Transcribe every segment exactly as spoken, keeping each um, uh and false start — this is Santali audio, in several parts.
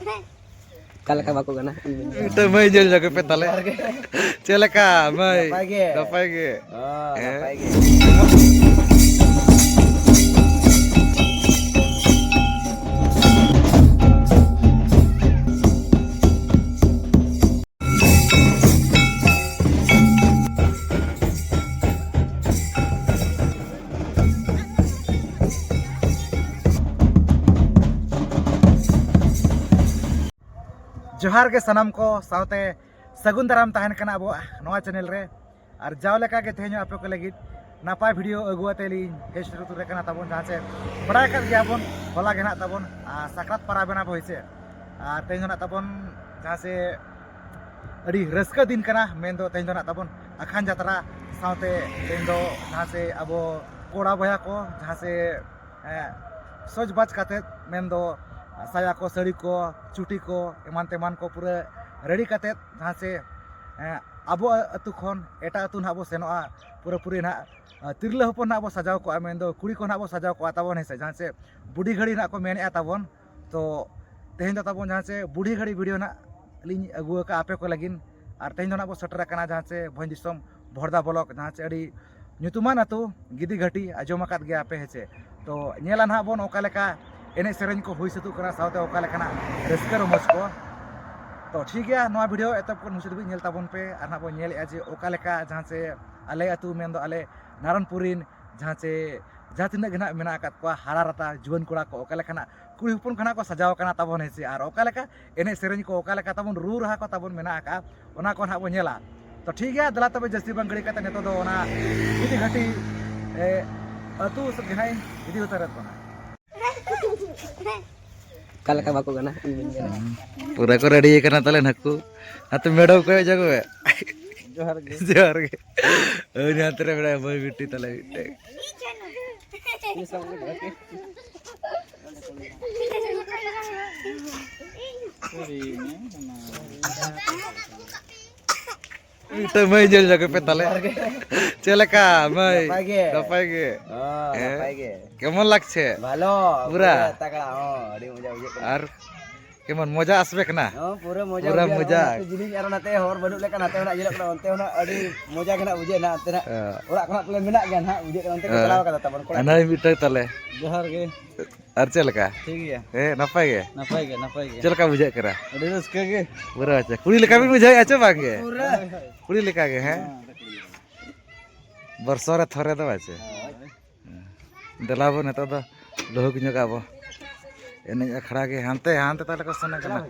ᱚᱠᱟ ᱞᱮᱠᱟ ᱵᱟᱠᱚ ᱜᱟᱱᱟ? ᱢᱤᱫᱴᱟᱝ ᱢᱟᱹᱭ ᱧᱮᱞ ᱧᱚᱜ ᱯᱮ ᱛᱟᱞᱮ᱾ ᱪᱮᱫ ᱞᱮᱠᱟ ᱢᱟᱹᱭ? ᱱᱟᱯᱟᱭ ᱜᱮ? ᱱᱟᱯᱟᱭ ᱜᱮ᱾ ᱦᱚᱸ, ᱦᱮᱸ? ᱱᱟᱯᱟᱭ ᱜᱮ᱾ ᱡᱚᱦᱟᱨ ᱜᱮ ᱥᱟᱱᱟᱢ ᱠᱚ, ᱥᱟᱶᱛᱮ ᱥᱟᱹᱜᱩᱱ ᱫᱟᱨᱟᱢ ᱛᱟᱦᱮᱱ ᱠᱟᱱᱟ ᱟᱵᱚᱣᱟᱜ ᱱᱚᱣᱟ ᱪᱮᱱᱮᱞ ᱨᱮ᱾ ᱟᱨ ᱡᱟᱣ ᱞᱮᱠᱟ ᱜᱮ ᱛᱮᱦᱮᱧ ᱦᱚᱸ ᱟᱯᱮ ᱠᱚ ᱞᱟᱹᱜᱤᱫ ᱱᱟᱯᱟᱭ ᱵᱷᱤᱰᱤᱭᱳ ᱟᱹᱜᱩ ᱟᱛᱮ ᱞᱤᱧ ᱦᱮᱡ ᱥᱮᱴᱮᱨ ᱩᱛᱟᱹᱨ ᱟᱠᱟᱱᱟ ᱛᱟᱵᱚᱱ, ᱡᱟᱦᱟᱸ ᱪᱮ ᱵᱟᱲᱟᱭ ᱟᱠᱟᱫ ᱜᱮᱭᱟ ᱵᱚᱱ, ᱦᱚᱞᱟ ᱜᱮ ᱱᱟᱦᱟᱜ ᱛᱟᱵᱚᱱ, ᱟᱨ, ᱥᱟᱠᱨᱟᱛ ᱯᱟᱨᱟᱵᱽ ᱮᱱᱟ ᱵᱚ, ᱦᱮᱸ ᱥᱮ᱾ ᱟᱨ ᱛᱮᱦᱮᱧ ᱫᱚ ᱱᱟᱦᱟᱜ ᱛᱟᱵᱚᱱ ᱡᱟᱦᱟᱸ ᱪᱮ ᱟᱹᱰᱤ ᱨᱟᱹᱥᱠᱟᱹ ᱫᱤᱱ ᱠᱟᱱᱟ, ᱢᱮᱱᱫᱚ ᱛᱮᱦᱮᱧ ᱫᱚ ᱱᱟᱦᱟᱜ ᱛᱟᱵᱚᱱ ᱟᱠᱷᱟᱱ ᱡᱟᱛᱨᱟ, ᱥᱟᱶᱛᱮ ᱛᱮᱦᱮᱧ ᱫᱚ ᱡᱟᱦᱟᱸ ᱪᱮ ᱟᱵᱚ ᱠᱚᱲᱟ ᱵᱚᱭᱦᱟ ᱠᱚ ᱡᱟᱦᱟᱸ ᱪᱮ, ᱮ, ᱥᱚᱡᱽᱵᱟᱡᱽ ᱠᱟᱛᱮᱫ, ᱢᱮᱱᱫᱚ ᱥᱟᱭᱟ ᱠᱚ, ᱥᱟᱹᱲᱤ ᱠᱚ, ᱪᱩᱴᱤ ᱠᱚ, ᱮᱢᱟᱱ ᱛᱮᱢᱟᱱ ᱠᱚ ᱯᱩᱨᱟᱹ ᱨᱮᱰᱤ ᱠᱟᱛᱮᱫ ᱡᱟᱦᱟᱸ ᱪᱮ, ᱮ, ᱟᱵᱚ ᱟᱹᱛᱩ ᱠᱷᱚᱱ ᱮᱴᱟᱜ ᱟᱹᱛᱩ ᱱᱟᱦᱟᱜ ᱵᱚ ᱥᱮᱱᱚᱜᱼᱟ᱾ ᱯᱩᱨᱟᱹᱯᱩᱨᱤ ᱱᱟᱦᱟᱜ, ᱮ, ᱛᱤᱨᱞᱟᱹ ᱦᱚᱯᱚᱱ ᱱᱟᱦᱟᱜ ᱵᱚ ᱥᱟᱡᱟᱣ ᱠᱚᱜᱼᱟ, ᱢᱮᱱᱫᱚ ᱠᱩᱲᱤ ᱠᱚ ᱱᱟᱦᱟᱜ ᱵᱚ ᱥᱟᱡᱟᱣ ᱠᱚᱜᱼᱟ ᱛᱟᱵᱚᱱ, ᱦᱮᱸ ᱥᱮ, ᱡᱟᱦᱟᱸ ᱪᱮ ᱵᱩᱰᱷᱤ ᱜᱷᱟᱹᱲᱤ ᱱᱟᱦᱟᱜ ᱠᱚ ᱢᱮᱱᱮᱫᱼᱟ ᱛᱟᱵᱚᱱ᱾ ᱛᱚ ᱛᱮᱦᱮᱧ ᱫᱚ ᱛᱟᱵᱚᱱ ᱡᱟᱦᱟᱸ ᱪᱮ ᱵᱩᱰᱷᱤ ᱜᱷᱟᱹᱲᱤ ᱵᱷᱤᱰᱤᱭᱳ ᱱᱟᱦᱟᱜ ᱞᱤᱧ ᱟᱹᱜᱩ ᱟᱠᱟᱫᱼᱟ ᱟᱯᱮ ᱠᱚ ᱞᱟᱹᱜᱤᱫ᱾ ᱟᱨ ᱛᱮᱦᱮᱧ ᱫᱚ ᱱᱟᱦᱟᱜ ᱵᱚ ᱥᱮᱴᱮᱨ ᱟᱠᱟᱱᱟ ᱡᱟᱦᱟᱸ ᱪᱮ ᱵᱷᱚᱸᱡᱽ ᱫᱤᱥᱚᱢ ᱵᱷᱚᱨᱫᱟ ᱵᱞᱚᱠ, ᱡᱟᱦᱟᱸ ᱪᱮ ᱟᱹᱰᱤ ᱧᱩᱛᱩᱢᱟᱱ ᱟᱹᱛᱩ ᱜᱤᱫᱤ ᱜᱷᱟᱹᱴᱤ, ᱟᱸᱡᱚᱢ ᱟᱠᱟᱫ ᱜᱮᱭᱟ ᱯᱮ, ᱦᱮᱸ ᱪᱮ᱾ ᱛᱚ ᱧᱮᱞᱟ ᱱᱟᱦᱟᱜ ᱵᱚᱱ ᱚᱠᱟ ᱞᱮᱠᱟ ᱮᱱᱮᱡ ᱥᱮᱨᱮᱧ ᱠᱚ ᱦᱩᱭ ᱥᱟᱹᱛᱚᱜ ᱠᱟᱱᱟ, ᱥᱟᱶᱛᱮ ᱚᱠᱟ ᱞᱮᱠᱟᱱᱟᱜ ᱨᱟᱹᱥᱠᱟᱹ ᱨᱚᱢᱚᱡᱽ ᱠᱚ᱾ ᱛᱚ ᱴᱷᱤᱠ ᱜᱮᱭᱟ, ᱱᱚᱣᱟ ᱵᱷᱤᱰᱤᱭᱳ ᱮᱛᱚᱦᱚᱵ ᱠᱷᱚᱱ ᱢᱩᱪᱟᱹᱫ ᱫᱷᱟᱹᱵᱤᱡ ᱧᱮᱞ ᱛᱟᱵᱚᱱ ᱯᱮ, ᱟᱨ ᱱᱟᱦᱟᱜ ᱵᱚᱱ ᱧᱮᱞᱮᱫᱼᱟ ᱡᱮ ᱚᱠᱟ ᱞᱮᱠᱟ ᱡᱟᱦᱟᱸ ᱪᱮ ᱟᱞᱮ ᱟᱹᱛᱩ, ᱢᱮᱱᱫᱚ ᱟᱞᱮ ᱱᱟᱨᱟᱱᱯᱩᱨ ᱨᱤᱱ ᱡᱟᱦᱟᱸ ᱪᱮ ᱡᱟᱦᱟᱸ ᱛᱤᱱᱟᱹᱜ ᱜᱮ ᱱᱟᱦᱟᱜ ᱢᱮᱱᱟᱜ ᱟᱠᱟᱫ ᱠᱚᱣᱟ, ᱦᱟᱨᱟ ᱨᱟᱛᱟ ᱡᱩᱣᱟᱹᱱ ᱠᱚᱲᱟ ᱠᱚ ᱚᱠᱟ ᱞᱮᱠᱟᱱᱟᱜ ᱠᱩᱲᱤ ᱦᱚᱯᱚᱱ ᱠᱚ ᱱᱟᱦᱟᱜ ᱠᱚ ᱥᱟᱡᱟᱣ ᱟᱠᱟᱱᱟ ᱛᱟᱵᱚᱱ, ᱦᱮᱸ ᱥᱮ, ᱟᱨ ᱚᱠᱟ ᱞᱮᱠᱟ ᱮᱱᱮᱡ ᱥᱮᱨᱮᱧ ᱠᱚ, ᱚᱠᱟ ᱞᱮᱠᱟ ᱛᱟᱵᱚᱱ ᱨᱩ ᱨᱟᱦᱟ ᱠᱚ ᱛᱟᱵᱚᱱ ᱢᱮᱱᱟᱜ ᱟᱠᱟᱫᱼᱟ, ᱚᱱᱟ ᱠᱚ ᱱᱟᱦᱟᱜ ᱵᱚᱱ ᱧᱮᱞᱟ᱾ ᱛᱚ ᱴᱷᱤᱠ ᱜᱮᱭᱟ, ᱫᱮᱞᱟ ᱛᱚᱵᱮ ᱡᱟᱹᱥᱛᱤ ᱵᱟᱝ ᱜᱷᱟᱹᱲᱤ ᱠᱟᱛᱮ ᱱᱤᱛᱚᱜ ᱫᱚ ᱚᱱᱟ ᱤᱫᱤ ᱜᱷᱟᱹᱴᱤ, ᱮ, ᱟᱹᱛᱩ ᱥᱮᱫ ᱜᱮ ᱱᱟᱦᱟᱜ ᱤᱧ ᱤᱫᱤ ᱩᱛᱟᱹᱨᱮᱫ ᱵᱚᱱᱟ᱾ ᱚᱠᱟ ᱞᱮᱠᱟ ᱵᱟᱠᱚ ᱜᱟᱱᱟ? ᱯᱩᱨᱟᱹ ᱠᱚ ᱨᱮᱰᱤ ᱟᱠᱟᱱᱟ ᱛᱟᱞᱮ ᱱᱟᱠᱩ᱾ ᱟᱛᱮ ᱢᱮᱰᱚᱢ ᱠᱚ ᱦᱮᱡ ᱟᱠᱚ ᱢᱮ᱾ ᱡᱚᱦᱟᱨ ᱜᱮ᱾ ᱡᱚᱦᱟᱨ ᱜᱮ᱾ ᱳᱭ ᱱᱟᱛᱮ ᱨᱮ ᱢᱮᱱᱟᱭᱟ ᱢᱟᱹᱭ ᱵᱤᱴᱤ ᱛᱟᱞᱮ ᱢᱤᱫᱴᱮᱡ᱾ ᱢᱤᱫᱴᱟᱝ ᱢᱟᱹᱭ ᱧᱮᱞ ᱧᱚᱜ ᱯᱮ ᱛᱟᱞᱮ᱾ ᱪᱮᱫ ᱞᱮᱠᱟ ᱢᱟᱹᱭ? ᱱᱟᱯᱟᱭ ᱜᱮ᱾ ᱱᱟᱯᱟᱭ ᱜᱮ? ᱦᱚᱸ, ᱦᱮᱸ? ᱱᱟᱯᱟᱭ ᱜᱮ᱾ ᱠᱮᱢᱚᱱ ᱞᱟᱜᱽᱪᱷᱮ? ᱵᱷᱟᱞᱚ, ᱯᱩᱨᱟ? ᱯᱩᱨᱟ ᱛᱟᱜᱲᱟ, ᱦᱚᱸ, ᱟᱹᱰᱤ ᱢᱚᱡᱟ ᱵᱩᱡᱷᱟᱹᱜ ᱠᱟᱱᱟ᱾ ᱟᱨ ᱡᱮᱢᱚᱱ ᱢᱚᱡᱟ ᱟᱥᱵᱮ ᱠᱟᱱᱟ᱾ ᱦᱚᱸ, ᱯᱩᱨᱟᱹ ᱢᱚᱡᱟ ᱯᱩᱨᱟᱹ ᱵᱩᱡᱷᱟᱹᱜᱼᱟ᱾ ᱢᱚᱡᱟ᱾ ᱱᱚᱜᱼᱚᱭ ᱡᱤᱞᱤᱧ ᱟᱨᱚ ᱱᱟᱛᱮ ᱦᱚᱨ ᱵᱟᱹᱱᱩᱜ ᱞᱮᱠᱟ, ᱱᱟᱛᱮ ᱦᱚᱸ ᱱᱟᱜ ᱧᱮᱞᱚᱜ ᱠᱟᱱᱟ, ᱚᱱᱛᱮ ᱦᱚᱸ ᱱᱟᱜ ᱟᱹᱰᱤ ᱢᱚᱡᱟ ᱜᱮ ᱱᱟᱜ ᱵᱩᱡᱷᱟᱹᱜ ᱱᱟᱜ, ᱚᱱᱛᱮ ᱱᱟᱜ ᱦᱮᱸ᱾ ᱚᱲᱟᱜ ᱠᱷᱚᱱᱟᱜ ᱯᱟᱞᱮ ᱢᱮᱱᱟᱜ ᱜᱮᱭᱟ ᱱᱟᱜ, ᱵᱩᱡᱷᱟᱹᱜ ᱠᱟᱱᱟ, ᱚᱱᱛᱮ ᱠᱚ ᱦᱮᱸ᱾ ᱪᱟᱞᱟᱣ ᱠᱟᱫᱟ ᱛᱟᱵᱚᱱ ᱠᱚᱲᱟ᱾ ᱟᱱᱟᱭ ᱢᱤᱫᱴᱟᱝ ᱛᱟᱞᱮ᱾ ᱡᱚᱦᱟᱨ ᱜᱮ᱾ ᱟᱨ ᱪᱮᱫ ᱞᱮᱠᱟ? ᱴᱷᱤᱠ ᱜᱮᱭᱟ᱾ ᱦᱮᱸ, ᱱᱟᱯᱟᱭ ᱜᱮ? ᱱᱟᱯᱟᱭ ᱜᱮ, ᱱᱟᱯᱟᱭ ᱜᱮ᱾ ᱪᱮᱫ ᱞᱮᱠᱟ ᱵᱩᱡᱷᱟᱹᱜ ᱠᱟᱱᱟ? ᱟᱹᱰᱤ ᱨᱟᱹᱥᱠᱟᱹ ᱜᱮ᱾ ᱯᱩᱨᱟᱹ ᱟᱪᱪᱷᱟ, ᱠᱩᱲᱤ ᱞᱮᱠᱟ ᱵᱤᱱ ᱵᱩᱡᱷᱟᱹᱣᱮᱫᱼᱟ ᱪᱮ ᱵᱟᱝ ᱜᱮ? ᱯᱩᱨᱟᱹ᱾ ᱠᱩᱲᱤ ᱞᱮᱠᱟ ᱜᱮ, ᱦᱮᱸ? ᱦᱮᱸ᱾ ᱵᱚᱨᱥᱚ ᱨᱮ ᱛᱷᱚᱨᱮ ᱫᱚ ᱵᱟᱪᱮ? ᱦᱳᱭ᱾ ᱫᱮᱞᱟ ᱵᱚ, ᱱᱤᱛᱚᱜ ᱫᱚ ᱞᱩᱦᱩᱠ ᱧᱚᱜ ᱟᱵᱚ᱾ ᱮᱱᱮᱡ ᱟᱠᱷᱲᱟ ᱜᱮ ᱦᱟᱱᱛᱮ, ᱦᱟᱱᱛᱮ ᱛᱟᱦᱞᱮ ᱠᱚ ᱥᱮᱱ ᱠᱟᱱᱟ᱾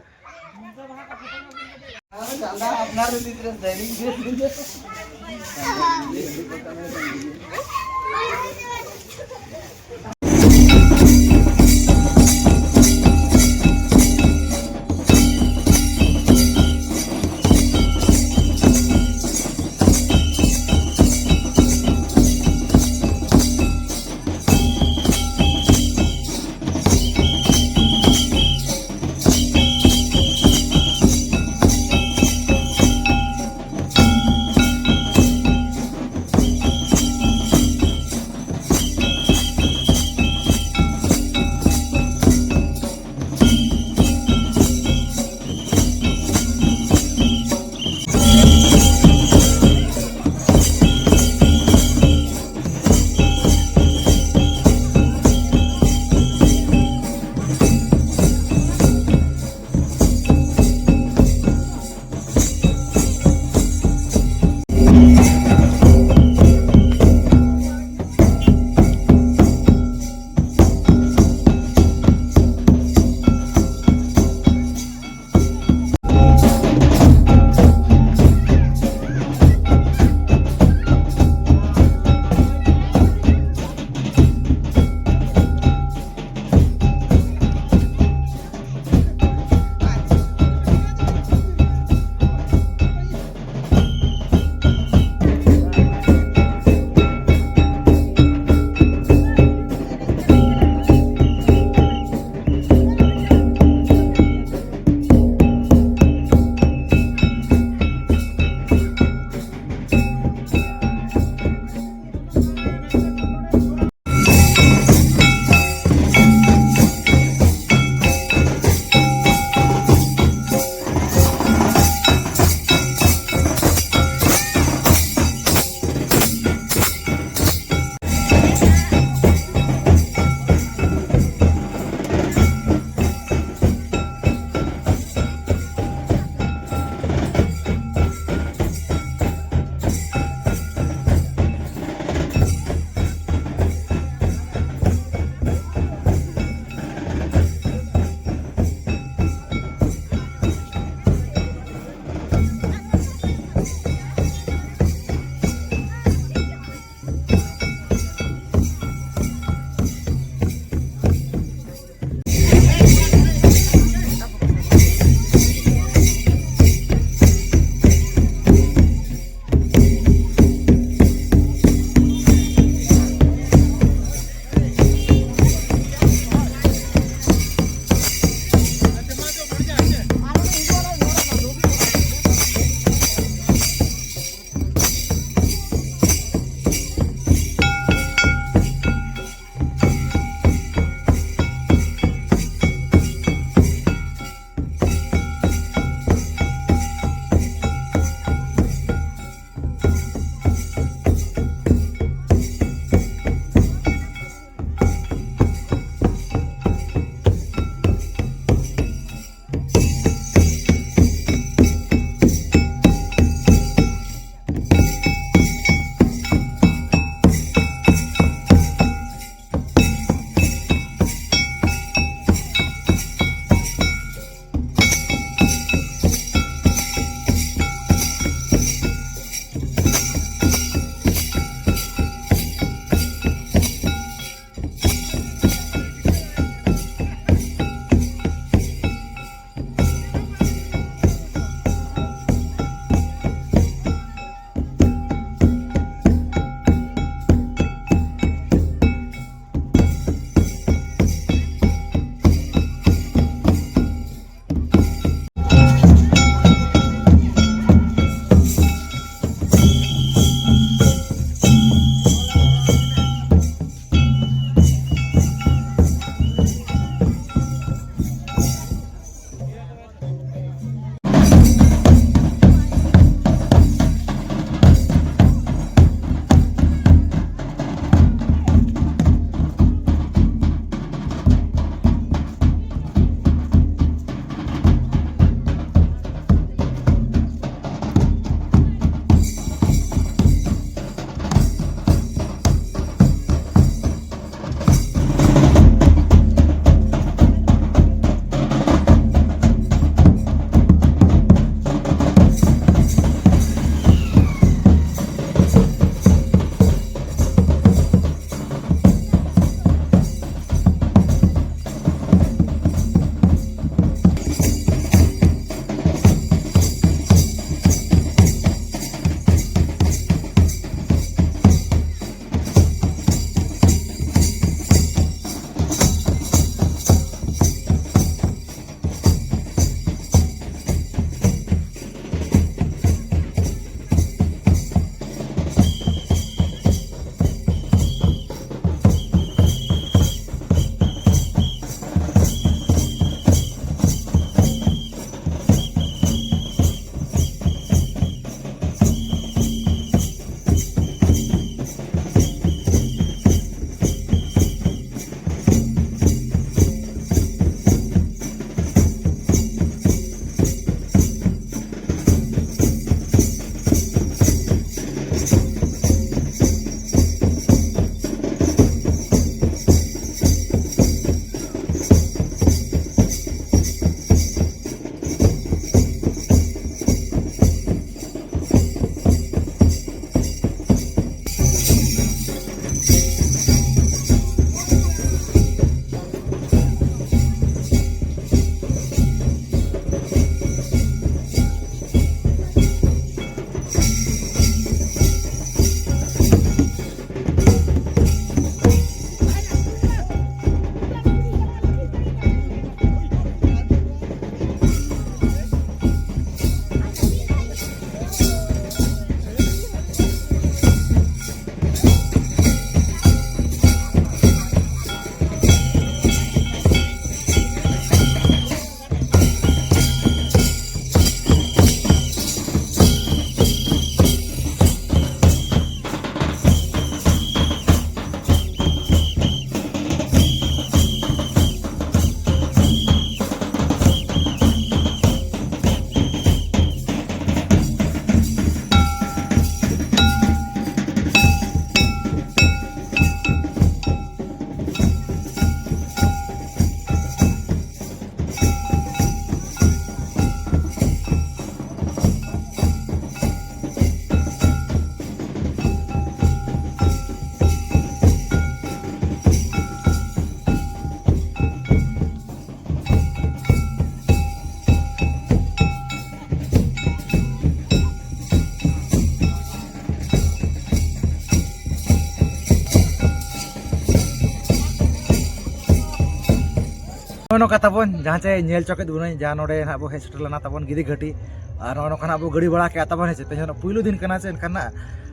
ᱱᱚᱝᱠᱟ ᱛᱟᱵᱚᱱ ᱡᱟᱦᱟᱸ ᱪᱮ ᱧᱮᱞ ᱪᱚ ᱠᱮᱫ ᱵᱚᱱᱟᱹᱧ, ᱡᱟᱦᱟᱸ ᱱᱚᱰᱮ ᱱᱟᱦᱟᱜ ᱵᱚ ᱦᱮᱡ ᱥᱮᱴᱮᱨ ᱞᱮᱱᱟ ᱛᱟᱵᱚᱱ ᱜᱤᱫᱤ ᱜᱷᱟᱹᱴᱤ, ᱟᱨ ᱱᱚᱜᱼᱚ ᱱᱚᱝᱠᱟ ᱱᱟᱦᱟᱜ ᱵᱚ ᱜᱟᱹᱰᱤ ᱵᱟᱲᱟ ᱠᱮᱜᱼᱟ ᱛᱟᱵᱚᱱ, ᱦᱮᱸ ᱥᱮ᱾ ᱛᱮᱦᱮᱧ ᱫᱚ ᱯᱩᱭᱞᱩ ᱫᱤᱱ ᱠᱟᱱᱟ ᱥᱮ, ᱮᱱᱠᱷᱟᱱ ᱱᱟᱜ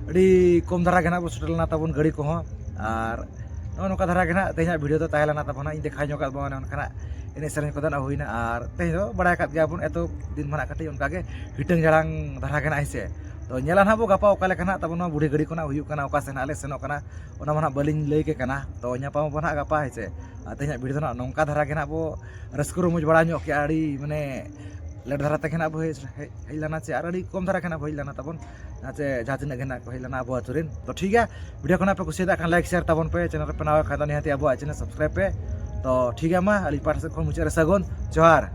ᱟᱹᱰᱤ ᱠᱚᱢ ᱫᱷᱟᱨᱟ ᱜᱮ ᱱᱟᱦᱟᱜ ᱵᱚ ᱥᱮᱴᱮᱨ ᱞᱮᱱᱟ ᱛᱟᱵᱚᱱ ᱜᱟᱹᱰᱤ ᱠᱚᱦᱚᱸ᱾ ᱟᱨ ᱱᱚᱜᱼᱚ ᱱᱚᱝᱠᱟ ᱫᱷᱟᱨᱟ ᱜᱮ ᱱᱟᱦᱟᱜ ᱛᱮᱦᱮᱧᱟᱜ ᱵᱷᱤᱰᱤᱭᱳ ᱫᱚ ᱛᱟᱦᱮᱸ ᱞᱮᱱᱟ ᱛᱟᱵᱚᱱ ᱦᱟᱸᱜ, ᱤᱧ ᱫᱮᱠᱷᱟᱣ ᱧᱚᱜ ᱠᱟᱜ ᱵᱚᱱᱟ ᱚᱱᱮ ᱚᱱᱠᱟᱱᱟᱜ ᱮᱱᱮᱡ ᱥᱮᱨᱮᱧ ᱠᱚᱫᱚ ᱱᱟᱜ ᱦᱩᱭᱱᱟ᱾ ᱟᱨ ᱛᱮᱦᱮᱧ ᱫᱚ ᱵᱟᱲᱟᱭ ᱠᱟᱫ ᱜᱮᱭᱟ ᱵᱚᱱ, ᱮᱛᱚ ᱫᱤᱱ ᱢᱟ ᱱᱟᱜ ᱠᱟᱹᱴᱤᱡ ᱚᱱᱠᱟ ᱜᱮ ᱦᱤᱴᱟᱹᱝ ᱡᱷᱟᱲᱟᱝ ᱫᱷᱟᱨᱟ ᱜᱮ ᱱᱟᱜ, ᱦᱮᱸ ᱥᱮ᱾ ᱛᱚ ᱧᱮᱞᱟ ᱱᱟᱦᱟᱜ ᱵᱚ ᱜᱟᱯᱟ ᱚᱠᱟ ᱞᱮᱠᱟ ᱱᱟᱜ ᱛᱟᱵᱚᱱ ᱱᱚᱣᱟ ᱵᱩᱲᱦᱤ ᱜᱟᱹᱰᱤ ᱠᱚ ᱱᱟᱜ ᱦᱩᱭᱩᱜ ᱠᱟᱱᱟ, ᱚᱠᱟ ᱥᱮᱫ ᱱᱟᱜ ᱞᱮ ᱥᱮᱱᱚᱜ ᱠᱟᱱᱟ, ᱚᱱᱟ ᱢᱟ ᱱᱟᱜ ᱵᱟᱹᱞᱤᱧ ᱞᱟᱹᱭ ᱠᱮ ᱠᱟᱱᱟ᱾ ᱛᱚ ᱧᱟᱯᱟᱢ ᱟᱵᱚ ᱱᱟᱜ ᱜᱟᱯᱟ, ᱦᱮᱸ ᱥᱮ᱾ ᱟᱨ ᱛᱮᱦᱮᱧᱟᱜ ᱵᱷᱤᱰᱤᱭᱳ ᱫᱚ ᱱᱟᱜ ᱱᱚᱝᱠᱟ ᱫᱷᱟᱨᱟ ᱜᱮ ᱱᱟᱜ ᱵᱚ ᱨᱟᱹᱥᱠᱟᱹ ᱨᱚᱢᱚᱡᱽ ᱵᱟᱲᱟ ᱧᱚᱜ ᱠᱮᱜᱼᱟ, ᱟᱹᱰᱤ ᱢᱟᱱᱮ ᱞᱮᱴ ᱫᱷᱟᱨᱟ ᱛᱮᱜᱮ ᱱᱟᱜ ᱵᱚ ᱦᱮᱡ, ᱦᱮᱡ, ᱦᱮᱡ ᱞᱮᱱᱟ ᱪᱮ, ᱟᱨ ᱟᱹᱰᱤ ᱠᱚᱢ ᱫᱷᱟᱨᱟ ᱜᱮ ᱱᱟᱜ ᱵᱚ ᱦᱮᱡ ᱞᱮᱱᱟ ᱛᱟᱵᱚᱱ, ᱡᱟᱦᱟᱸ ᱪᱮ ᱡᱟᱦᱟᱸ ᱛᱤᱱᱟᱹᱜ ᱜᱮ ᱱᱟᱜ ᱠᱚ ᱦᱮᱡ ᱞᱮᱱᱟ ᱟᱵᱚ ᱟᱹᱛᱩ ᱨᱮᱱ᱾ ᱛᱚ ᱴᱷᱤᱠ ᱜᱮᱭᱟ, ᱵᱷᱤᱰᱤᱭᱳ ᱠᱷᱚᱱᱟᱜ ᱯᱮ ᱠᱩᱥᱤᱭᱟᱫᱟ ᱠᱷᱟᱱ ᱞᱟᱭᱤᱠ ᱥᱮᱭᱟᱨ ᱛᱟᱵᱚᱱ ᱯᱮ, ᱪᱮᱱᱮᱞ ᱨᱮ ᱯᱮ ᱱᱟᱣᱟ ᱠᱷᱟᱱ ᱫᱚ ᱱᱤᱦᱟᱹᱛ ᱟᱵᱚᱣᱟᱜ ᱪᱮᱱᱮᱞ ᱥᱟᱵᱥᱠᱨᱟᱭᱤᱵ ᱯᱮ᱾ ᱛᱚ ᱴᱷᱤᱠ ᱜᱮᱭᱟ, ᱢᱟ ᱟᱹᱞᱤᱧ ᱯᱟᱦᱴᱟ ᱥᱮᱫ ᱠᱷᱚᱱ ᱢᱩᱪᱟᱹᱫ ᱨᱮ ᱥᱟᱹᱜᱩᱱ ᱡᱚᱦᱟᱨ᱾